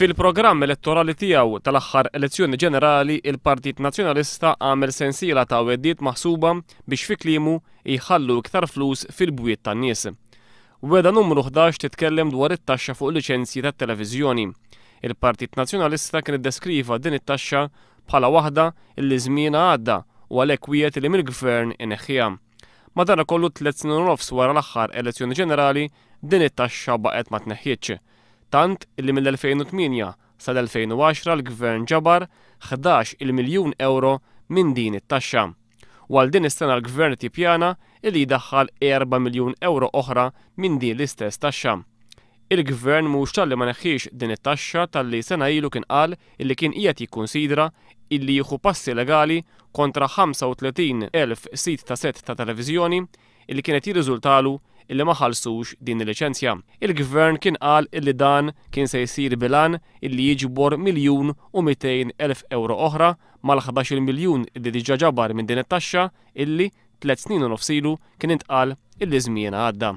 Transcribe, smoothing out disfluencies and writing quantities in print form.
Fil-programm elettorali tiegħu tal-aħħar elezzjoni ġenerali, il-Partit Nazzjonalista għamel sensiela ta' wegħdiet maħsuba biex fi kliemu jħallu iktar flus fil-bwiet tan-nies. Wegħda numru 11 titkellem dwar it-taxxa fuq il-liċenzji tat-televiżjoni. Il-Partit Nazzjonalista kien iddeskriva din it-taxxa bħala waħda illi żmienha għadda u għalhekk wiegħed li mill-Gvern ineħħiha. Madankollu tliet snin u nofs wara l-aħħar elezzjoni ġenerali din it-taxxa baqgħet ma tneħħietx. Tant illi mill-2008 sal-2010 l-Gvern ġabar 11-il miljun ewro minn din it-taxxa. U għal din is-sena l-Gvern qed jippjana illi jdaħħal erba' miljun ewro oħra minn din l-istess taxxa. Il-Gvern mhux talli ma neħħiex din it-taxxa talli sena ilu kien qal illi kien qiegħed jikkunsidra illi jieħu passi legali kontra 35,000 sid ta' sett ta' televiżjoni illi kien qed jirriżultalu illi ma ħallsux din il-liċenzja. Il-Gvern kien qal illi dan kien se jsir bil-għan illi jiġbor 1,200,000 ewro oħra mal-ħdax-il miljun illi diġà ġabar minn din it-taxxa illi, tlett snin u nofs ilu, kien intqal illi żmienha għadda.